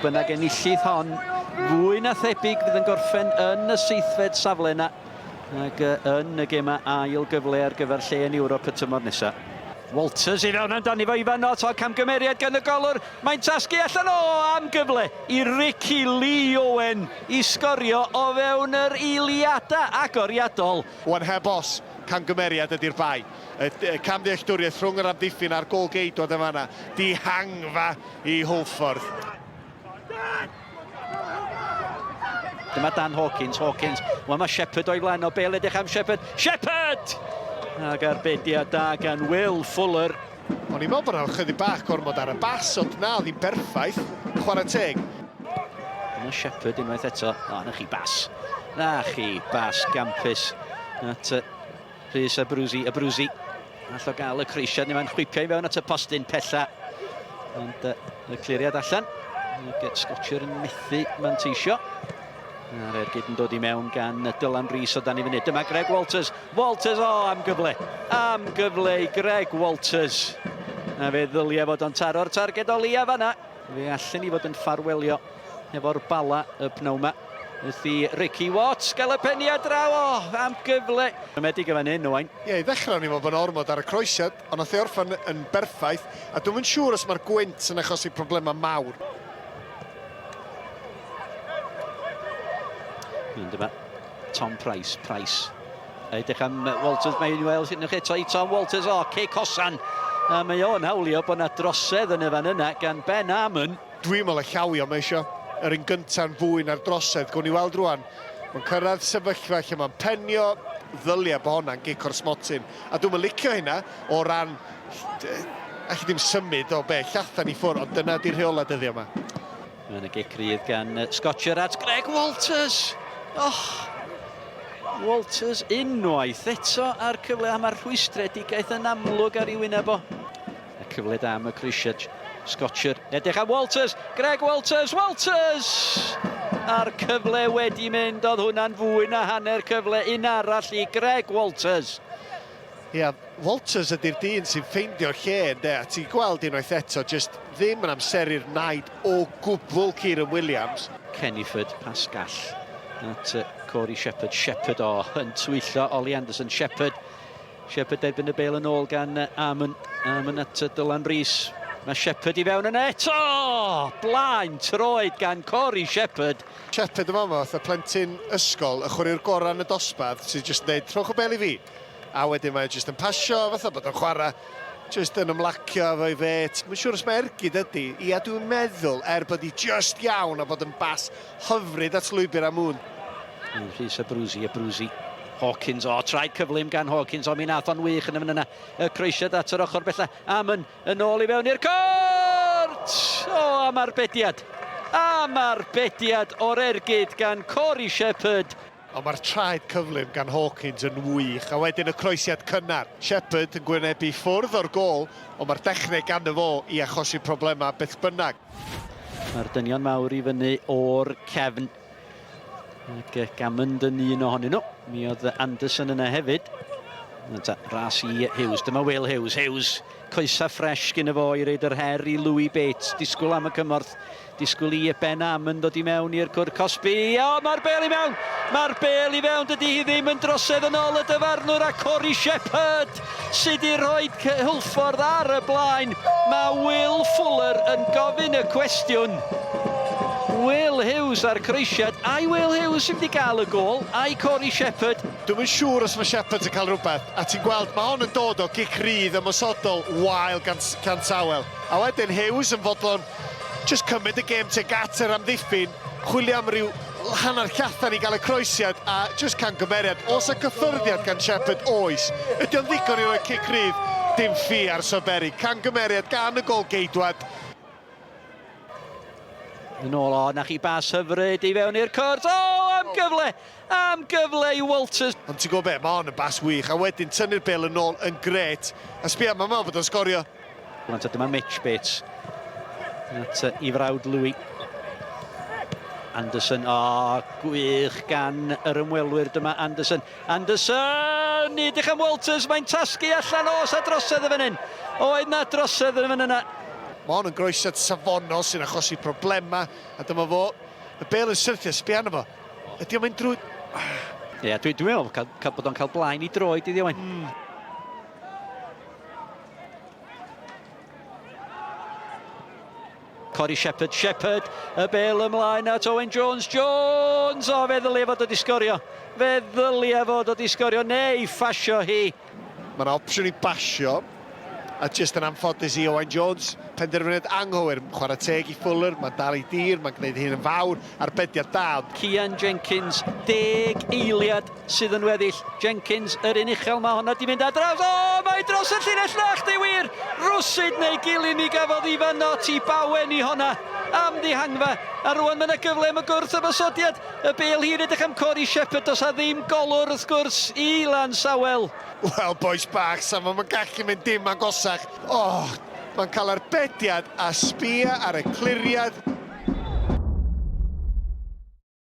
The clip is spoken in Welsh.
Bynnag enillydd hon, fwy na thebyg fydd yn gorffen yn y seithfed safle yna ac yn y gemau ail gyfle ar gyfer lle yn Ewrop y tymor nesaf. Walters i fewn amdani fo Ifan Nott, o camgymeriad gan y golwr, mae'n tasgu allan o am gyfle i Ricky Lee Owen i sgorio o fewn yr eiliadau agoriadol. Wan heb os, camgymeriad ydi'r bai. Y camddealltwriaeth rhwng yr amddiffyn a'r gôl-geidwad yn fan'na. Dihangfa i Hwlffordd. Dyma Dan Hawkins, Hawkins. Wel, mae Shepherd o'i flaen o bel edrych am Shepherd. Shepherd! Ac arbediad da gan Will Fuller. O'n i'n meddwl bod yna chydig bach gormod ar y bas, ond na, oedd hi'n berffaith. Chwarae teg. Dyma Shepherd unwaith eto. O, na chi bas. Na chi bas gampus. At Rhys Abruzzi, Abruzzi. All o gael y croesiad, ni mae'n chwipio i fewn at y postyn pella. Ond y cliriad allan. Ac Scotcher yn methu manteisio. A'r ergyd yn dod i mewn gan Dylan Rees o dan i fyny. Dyma Greg Walters. Walters, o, am gyfle. Am gyfle i Greg Walters. A fe ddylia fod o'n taro'r targed o leia fanna. Fe allen ni fod yn ffarwelio efo'r Bala y pnawn 'ma. Wrth i Ricky Watts gael y peniad draw, o, am gyfle. Siomedig yn fan hyn, Owain. Ie, i ddechrau o'n i'n meddwl bod 'na ormod ar y croesiad, ond nath e orffen yn berffaith, a dwi'm yn siŵr os mae'r gwynt yn achosi problemau mawr. Yn dyma Tom Price, Price. Edrych am Walters, mae'n weld unwaith eto i Tom Walters, o, cic hosan. A mae o'n hawlio bod 'na drosedd yn y fan yna gan Ben Armon. Dwi'n meddwl y llawio mae isio yr un gynta'n fwy na'r drosedd. Gawn ni weld rwan. Mae'n cyrraedd sefyllfa lle mae'n penio, ddylia bod honna'n gic o'r smotyn. A dwi'm yn licio hynna o ran... Alli di'm symud o be, llathan i ffwrdd, ond dyna 'di rheolau dyddiau yma. Mae yna gic rydd gan Scotcher at Greg Walters. Oh, Walters unwaith eto a'r cyfle, a mae'r rhwystredigaeth yn amlwg ar ei wyneb o. Y cyfle da am y croesiad. Scotcher. Edrych am Walters. Greg Walters. Walters! A'r cyfle wedi mynd. Oedd hwnna'n fwy na hanner cyfle. Un arall i Greg Walters. Ia, Walters ydy'r dyn sy'n ffeindio'r lle, ynde? A ti'n gweld unwaith eto, jyst ddim yn amseru'r naid o gwbl Kieran Williams. Kenniford, pas gall at Corey Shepherd. Shepherd, o, yn twyllo Ollie Anderson. Shepherd Shepherd derbyn y bêl yn ôl gan Amon. Amon at Dylan Rees. Mae Shepherd i fewn yna eto! Blaen troed gan Corey Shepherd. Shepherd yn fama fatha plentyn ysgol, y chwaraewr gorau yn y dosbarth sydd jyst yn deud rhowch y bêl i fi. A wedyn mae o jyst yn pasio fatha bod o'n chwarae, jyst yn ymlacio efo'i fêt. Mae'n siŵr os mae ergyd ydy, ia dwi'n meddwl er bod hi jyst iawn a bod yn bas hyfryd at lwybr Amun. Rhys Abruzzi, Abruzzi. Hawkins, o, traed cyflym gan Hawkins, o, mi nath o'n wych yn y fan yna. Y croesiad at yr ochr bella. Amon yn ôl i fewn i'r cwrt! O, am arbediad. Am arbediad o'r ergyd gan Corey Shepherd. Ond mae'r traed cyflym gan Hawkins yn wych, a wedyn y croesiad cynnar. Shepherd yn gwynebu ffwrdd o'r gôl, ond mae'r dechneg ganddo fo i achosi problemau beth bynnag. Mae'r dynion mawr i fyny o'r cefn. Ac Gammond yn un ohonyn nhw. Mi oedd Anderson yna hefyd. Ta, ras i Hughes. Dyma Will Hughes. Hughes, coesa ffres gyda fo i reid yr her i Louis Bates. Disgwyl am y cymorth. Disgwyl i Ben Amon dod i mewn i'r cwr cosbi. O, mae'r bel i mewn! Mae'r bel i mewn, dydy hi ddim yn drosedd yn ôl y dyfarnwr a Corey Shepherd sydd i roi Hwlffordd ar y blaen. Mae Will Fuller yn gofyn y cwestiwn. Will Hughes a'r croesiad. Ai Will Hughes sy'n mynd i gael y gôl? Ai Corey Shepherd? Dwi'm yn siŵr os mae Shepherd yn cael rhywbeth, a ti'n gweld, mae hon yn dod o gic rydd ymosodol wael gan, gan Tawel. A wedyn Hughes yn fodlon jyst cymryd y gêm tuag at yr amddiffyn, chwilio am ryw hanner llathan i gael y croesiad a jyst camgymeriad. Oes 'na gyffyrddiad gan Shepherd? Oes. Ydy o'n ddigon i roi cic rydd? Dim ffi ar Sawbery. Camgymeriad gan y gôl-geidwad. Yn ôl, o, na chi bas hyfryd i fewn i'r cwrt. O, am gyfle! Am gyfle i Walters. Ond ti'n gwybod be, mae hon yn bas wych, a wedyn tynnu'r bêl yn ôl yn grêt. A sbia, mae'n meddwl bod o'n sgorio. Rwan ta dyma Mitch Bates at i frawd Louis. Anderson, o, oh, gwych gan yr ymwelwyr dyma Anderson. Anderson, ni edrych am Walters, mae'n tasgu allan oes a drosedd y fan hyn. Oedd na drosedd yn y fan yna. Mae hon yn groesiad safonol sy'n achosi problemau, a dyma fo, y bêl yn syrthio, sbia arno fo. Ydy o'n mynd drwy... Ie, yeah, dwi'n dwi meddwl cael, cael bod o'n cael blaen i droed iddi Owen. Corey Shepherd, Shepherd, y bel ymlaen at Owen Jones, Jones! O, fe ddylia fod wedi sgorio. Fe ddylia fod wedi sgorio, neu ffasio hi. Mae yna opsiwn i basio, a jyst yn anffodus i Owain Jones, penderfyniad anghywir. Chwarae teg i Fuller, mae'n dal ei dir, mae'n gwneud hyn yn fawr, arbediad da. Cian Jenkins, deg eiliad sydd yn weddill. Jenkins, yr un uchel, mae honna di mynd ar draws. O, mae dros y llinell na chdi wir! Rwsyd neu gili mi gafodd Ifan Nott i bawen i honna am ddihangfa. A rwan mae yna gyfle am y gwrth ymosodiad. Y bêl hir edrych am Corey Shepherd, does a ddim golwr wrth gwrs i Lansawel. Wel, bois bach, sa fo'm yn gallu mynd dim agosach. O, mae'n cael arbediad a sbia ar y cliriad.